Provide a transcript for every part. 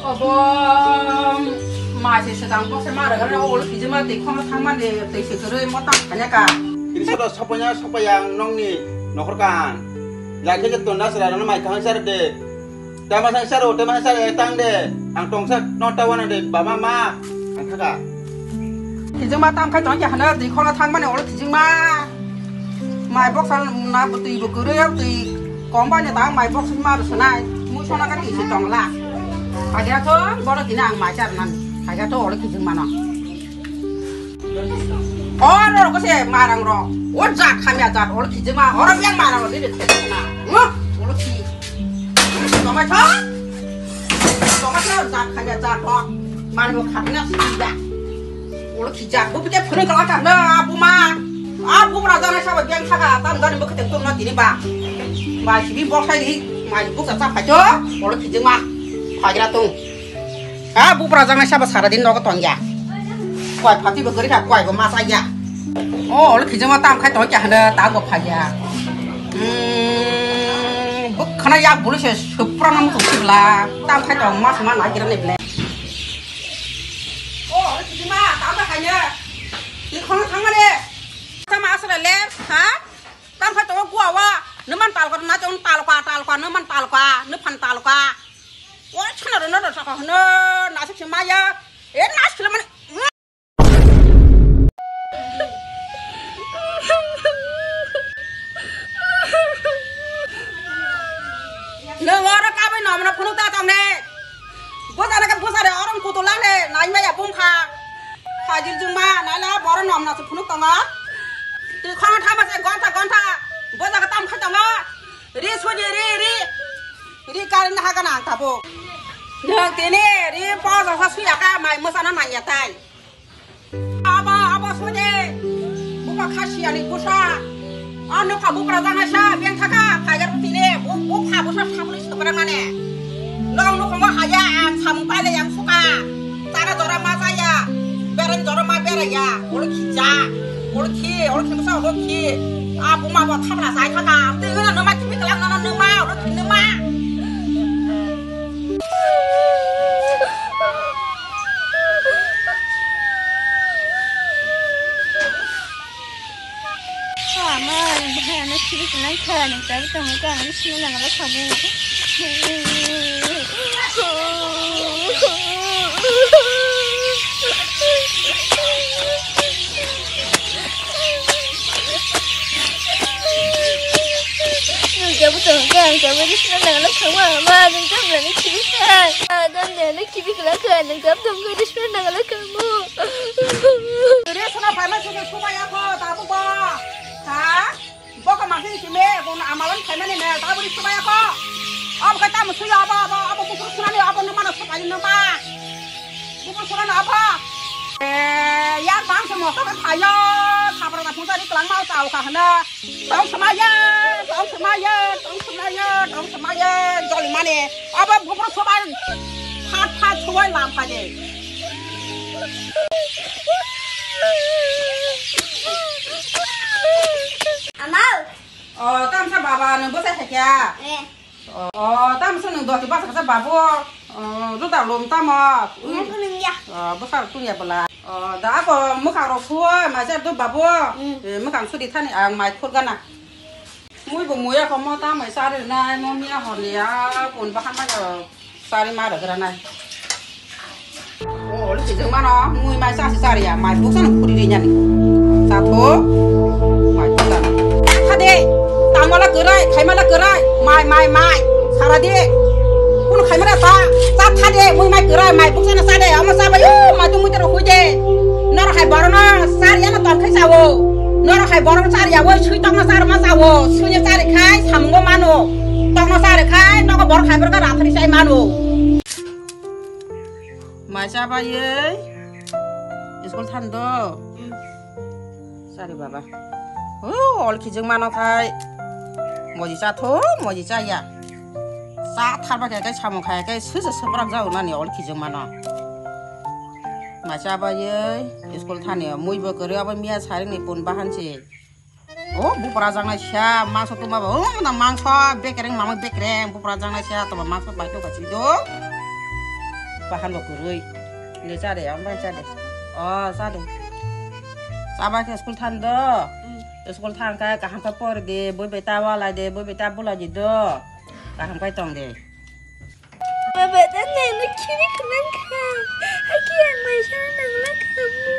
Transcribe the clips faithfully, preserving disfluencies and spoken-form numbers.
Obo mai se swkang bokse ma rwgano, olo kijima twi khorna thangmani twi se kwrwi mo tang phanya ka. Ini soto sopanya sopaya ang nongni nokhor kan. Laki je tonda sera rano mai thang sar de. Tama sang sar o, tama sang sar e tang de. Ang tongsa no tawana de baba ma. Ang thaka. Kijima tam khai tong ya hana twi khorna thangmani olo kijima. Mai boksa na bwtwi bo kwrwi, bwtwi kom bai ne ta mai boksa ma rw swnai. Mui sona ka twi se tongla. Phaikha tho, boro tini ang mai char nani. Phaikha tho, olo kijing mano. O rok se marang rok. O jat khamya jat, olo kijing ma. Oro yang marang rok ni de na. Olo ki. Tongma tho. Tongma tho, jat khamya jat rok. Mani bo khatna sida. Olo kijak, bo bike phone kala ka na, abu ma. Abu bra jana sabo beng saka, tam jani bo kete tum na tini ba. Ba sibi bo sai di, ma bu sa sa phaito, olo kijak ma. Phagira tung. Abu bra jana sabo sara din nogo tongya. Koi phati bo gari ka, koi bo ma sa ya. O, olo kijak ma tam khai tongya hana, ta go phaya. Hmm, bo khana ya bulu se supra nam tu sibla. Tam khai tong ma sama na gira ne ble. O, olo kijima, tamo khaina. Ni khong thangmani. Tamo asra le, ha? Tam kha to gua wa. Numan tal ko na ton tal ko, tal ko, numan tal ko, nuphan tal ko. O chana ro no ro sa ko no, na sik maya. E na sik mani. Nwng oro kabai nomno phunuk ta tong ne. Bwsana khe bwsari oro kutu lang ne, nai maya bum kha. Hajir jung ma, nai la boro nomno se phunuk tongo. Twi khong thama se gonta gonta. Bwsa khe tam khai tongo. Ri suni ri ri. Ri karin ha gana ang tabuk. Nwng tini ri posa sa suya kha mai mwsana nangya tai. Abo, abo sode. Buka khasi ani busa. Ano ka bupra jana sa, beng thaka, phaigar tine, bu, bu pha busa thamuli sokra mane. Nong no kongo haya, ang samung paile yang suka. Tara jora ma jaya. Beren jora ma beraya. Olo khija. Olo khi, olo khi busa, olo khi. A buma bo thamla jai thaka. Tengena nama kimi kelang nana nama, olo khi nama. Ama, ang bahai ano sibik nang kha, nang tabi tong ka, ano sibik nang ala khamu. Nung jabu tong ka, ang jabu di sini nang lo khamu ama, nung jabu lagi sini ka. Adam de, nung kibi kela ka, nung jabu tong ka di sini nang lo khamu. Re sana pala sini sumaya ko, tabu ba. Ha? Boko masih sini, kono amalan khaimani ne, tabu di sumaya ko. Abo kata musuya abo, abo, abo kukur sunani abo numa na sumaya numa. Bubu sora na apa? Eh, yang bang semua kau kan kaya, sabar na pun tadi kelang mau tahu kah na? Tong semaya, tong semaya, tong semaya, tong semaya, joli mane. Apa bubu soban? Hat hat suai lam kaje. Amal. Oh, tam sa baba nang bosai kha kya? Eh. Oh, tamo se nwng doti basa kasa babu. Oh, juda lom tamo. Ui. Nang kunung ya. Oh, bwsa tungya bwla. Oh, da ako mwkhang rok suo, mai ser do babu. Mm. Eh, mwkhang sudi thani ang mai khur gana. Mui bo muya ko mo ta mai sari nai, mo miya hor liya, pun bahan ma jo sari ma rok ranai. O, olo kijwng mano, mui mai sa si sariya, mai buksa no khuri ri nyani. Sa tho, mai buksa no. Kha de, tangmala kwrai, khaimala kwrai, mai, mai, mai, sara de. Kuno khaimala ta, ta kha de, mui mai kwrai, mai buksa no sa de, amo sa ba yo, mai tu mui tero hui de. Noro hai boro no sariya no tong khai sa o. Noro hai boro no sariya o, sui tong no sar ma sa o, sui no sari khai, samungo mano. Tong no sari khai, nogo boro khai boro ka rathari sai mano. Mai cha bai ye. School than do. Sari baba. O, ol kijwng mano khai. Moji cha tho, moji cha ya. Cha thar ba khe kai samung khai kai sui se seprak ja unani ol kijwng mano. Mai cha bai ye. School thani mui bo kwrwi abo miya saring ni pun bahan si. O bupra jangnai sia mangso tuma ba o na mangso bekereng mama bekereng bupra jangnai sia tuma mangso bai to kasi do. Bahan bo kwrwi. Le cha de, ang bai cha de. O, cha de. Cha bai khe school than do. School thang khe kaham khe por de, boi bai ta walai de, boi bai ta bulai de do. Kaham khe tong de. Baba, ta nang no khiri khwlang kha. Haki ang mai sa nang la kha mu.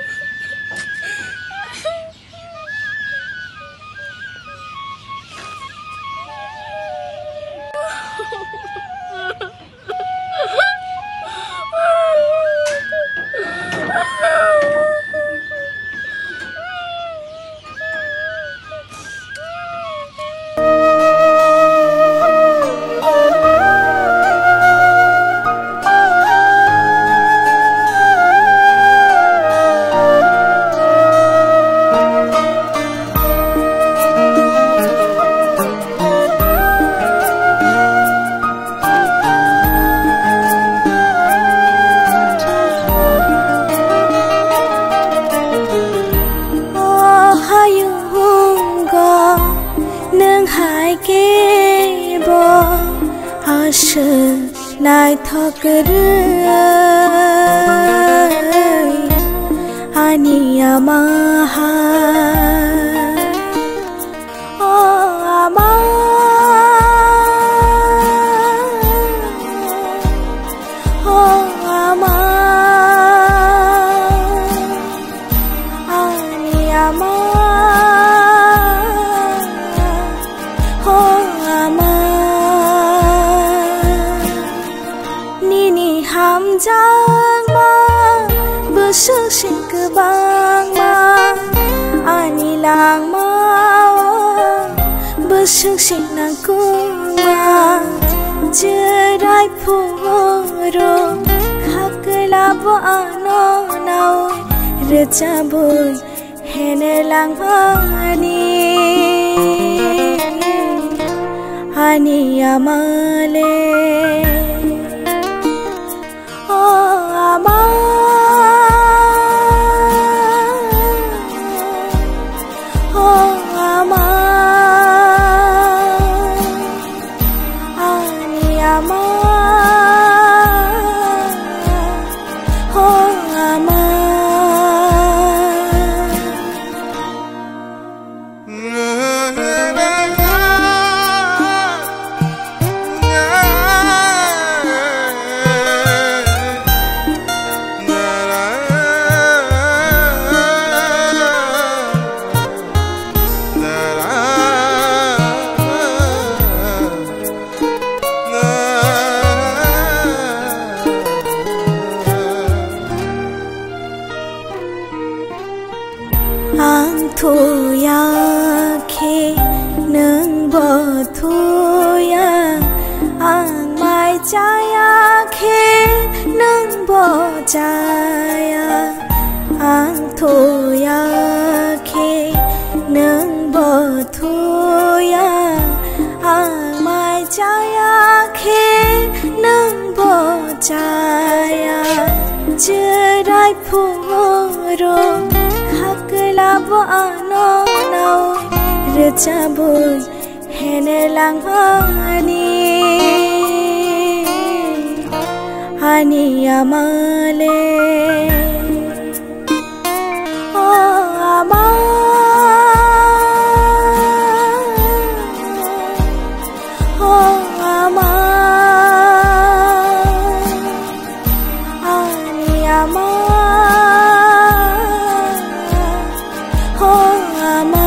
O hayungo nwng hai khe bo aswk naithok rwui ani ama hai. O ama, o ama, ani ama, o ama. Nini hamjakma bwswk se kwbangma, ani langmao bwswk se nangkukma. Chwrai phuru khaklabo ano nao rwchabwi hene langmani ani ama le. O ama, o ama, ani ama, o ama. Ang thuya khe nwng bo thuya, ang mai chaya khe nwng bo chaya. Ang thuya khe nwng bo thuya, ang mai chaya khe nwng bo chaya. Chwrai phuru khaklabo ano nao rwchabwi hene langmani ani ama le. O ama, o ama, ani ama, o ama.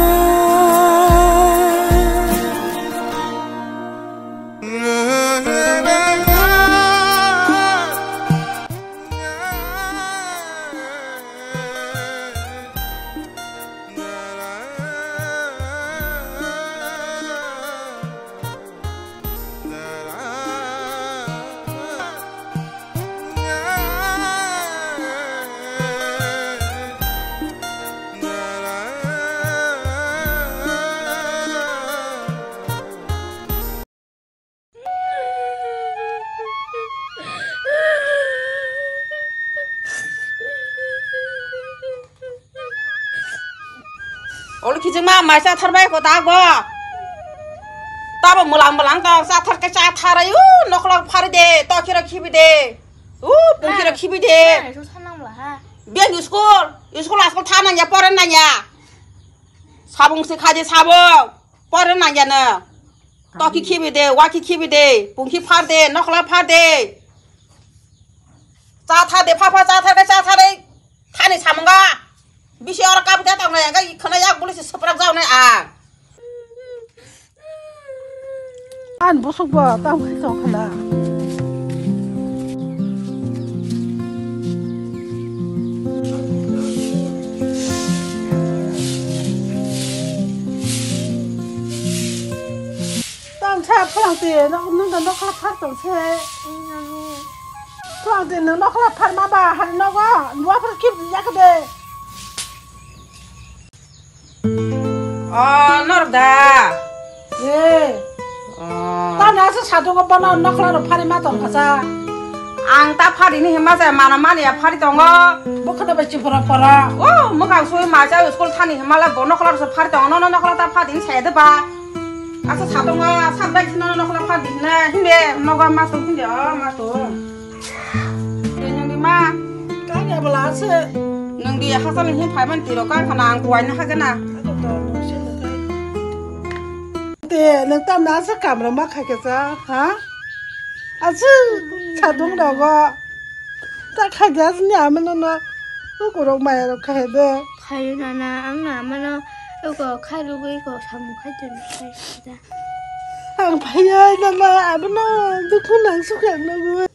Olo khichingma mai cha tharbai ko ta go. Tabo mulang mulang tong cha thar ke cha tharai u noklok phari de to khiro khibi de. U, pungki rok khibi de. Beng school, school askol tha nang ya, pore nang ya. Sabung se khaje sabung, pore nang ya no. Toki khibi de, waki khibi de, pungki phar de, nokla phar de. Cha tha de, pha pha cha tha de, cha tha de. Thani samunga. Bisi oro kap de tong nai, ga khana yak buli se saprak jao nai ang. An busuk bo tang khai tong khala. Tang sa phrang te nok nung da nok khala phar tong se. Phrang te nung nok khala phar ma ba hari nogo. Nua phar kip yak de. Oh, norok da. Eh. Oh. Tana se sadungo bono nokla ro phari ma tong kasa. Ang ta phari ni hima se mana mani ya phari tongo. Bokhono bai chipora pora. Oh, mokang sui ma cha school thani hima la bo nokla ro phari tongo. Nono nokla ta phari ni se de ba. Asa sadungo sak bai nono nokla phari na hinde nogo ma tong hinde o ma tong. Tei nwng di ma? Kanya bwla se. Nwng di hachal ni hwn phai man tiro kang khana ang kuwai na hagana. Ako to nwng se nwng kai. Te nwng tam na asa kamra ma khai khe sa, ha? Asa sadung rogo. Ta khai gas ni amano no. Ukurok maya rok khai de. Khayo nana, ang na amano uko khai rugui ko samung khai toni khai da. Ang phaiya nana, abono dukhu nang sukha nang.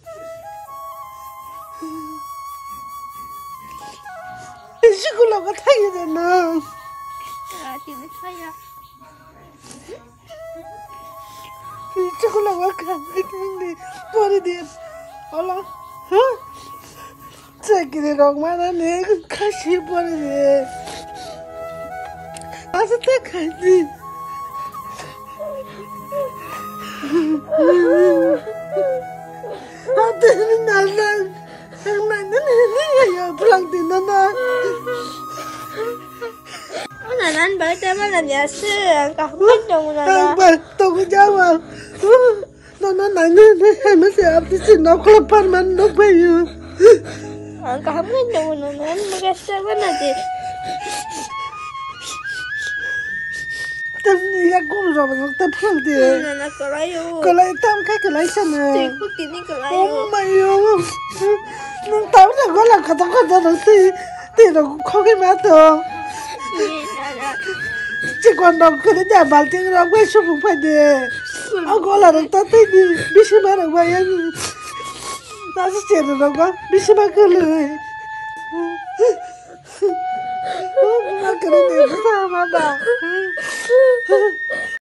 School o thangya de nwng. Ah, tini thangya. School o kha, pori di. Ola. Huh? Chakiri rok mana ni khasi pori di. Asa ta khai di. Ate ni nal nal. Ang nang nang ni ya pulang di nana. Mana nan bai ta mana ya se ang kaham tongo nana. Ang bai tongo jawa. Nana nang nang nang hai masi abdi si nokla parman nok bayu. Ang kaham tongo nana, ang magas ta mana de. Tani ya gom robo nok ta phang de. Nana kalayo. Kalai tam kai kalai sana. Tei kutini kalayo. Oh mayo. Nung tam na gola kata kata nung tei tei rok khoge ma to. Chikon rok kene ja balting rok bai supung phai de. O gola rok ta tei di bisi ma rok bai ya. Nasi chene rok ba bisi ma kele. Buma kwrwi ni bwsa ma ba.